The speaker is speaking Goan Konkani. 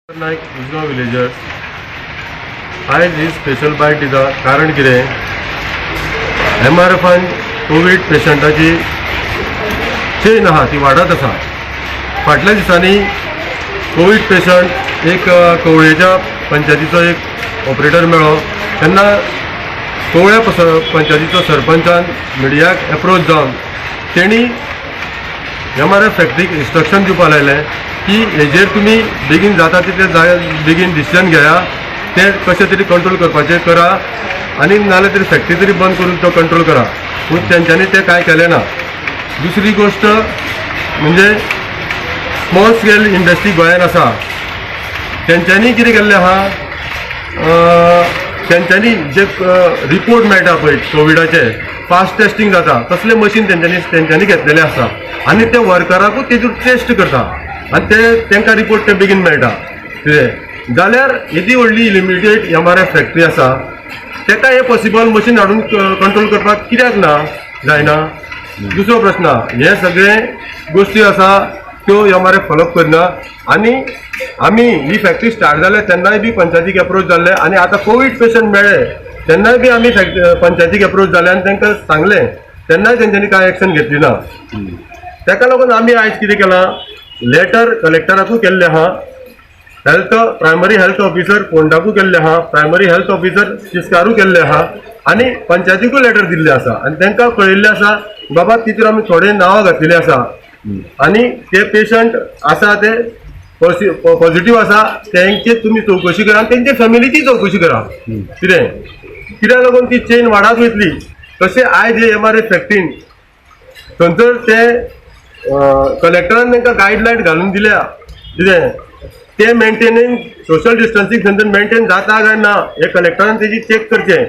नायक, उजगांव विलेजर्स. आयज ही स्पेशल बायट दिता, कारण कितें, एमआरएफान कोवीड पेशंटाची चेन आहा ती वाडत आसा. फाटल्या दिसांनी कोवीड पेशंट एक कवळेच्या पंचायतीचो एक ऑपरेटर मेळ्ळो, तेन्ना कवळ्या पंचायतीचो सरपंचान मिडियाक एप्रोच जावन तेणी एमआरएफ फॅक्टरीक इन्स्ट्रक्शन दिवपा लायलें की हेजेर तुमी बेगीन जाता तितले जाय बेगीन डिसिजन घेया, तें कशें तरी कंट्रोल करपाचें करा आनी नाल्यार तरी फॅक्टरी तरी बंद करून तो कंट्रोल करा. पूण तेंच्यांनी तें कांय केलें ना. दुसरी गोश्ट म्हणजे स्मॉल स्केल इंडस्ट्री गोंयान आसा, तेंच्यांनी कितें केल्लें आहा, तेंच्यांनी जे रिपोर्ट मेळटा पळय कोविडाचे, फास्ट टेस्टिंग जाता, तसले मशीन तेंच्यांनी घेतलेले आसा आनी ते वर्कराकूच तेजूर टेस्ट करता आनी ते तांकां रिपोर्ट ते बेगीन मेळटा. कितें जाल्यार येदी व्हडली लिमिटेड एमआरएफ फॅक्टरी आसा, तेका हें पॉसिबल मशीन हाडून कंट्रोल करपाक कित्याक ना जायना? दुसरो प्रश्न, हे सगळे गोश्टी आसा त्यो एमआरएफ फॉलोअप करना. आनी आमी ही फॅक्टरी स्टार्ट जाले तेन्नाय बी पंचायतीक एप्रोच जाल्ले आनी आतां कोवीड पेशंट मेळ्ळे तेन्नाय बी आमी पंचायतीक एप्रोच जाले आनी तांकां सांगलें, तेन्नाय तेंच्यांनी कांय एक्शन घेतली ना. ताका लागून आमी आयज कितें केलां, लेटर कलेक्टराकूय केल्लें आहा, हेल्थ प्रायमरी हेल्थ ऑफिसर फोंडाकूय केल्ले आहा, प्रायमरी हेल्थ ऑफिसर तिस्कारूय केल्ले आहा आनी पंचायतीकूय लेटर दिल्ले आसा. आनी तांकां कळयल्लें आसा, बाबा तितून आमी थोडे नांवां घातलेली आसा आनी ते पेशंट आसा ते पॉझिटिव्ह आसा, तेंचे तुमी चवकशी करा आनी तेंचे फॅमिलीची चवकशी करा. कितें कित्याक लागून ती चेन वाडत वयतली. तशें आयज एमआरएफ फॅक्टरीन थंयसर ते कलेक्टरान तांकां गायडलायन घालून दिल्या, कितें ते मेंटेनिंग सोशल डिस्टन्सिंग थंयसर मेंटेन जाता काय ना हें कलेक्टरान तेजी चॅक करचें.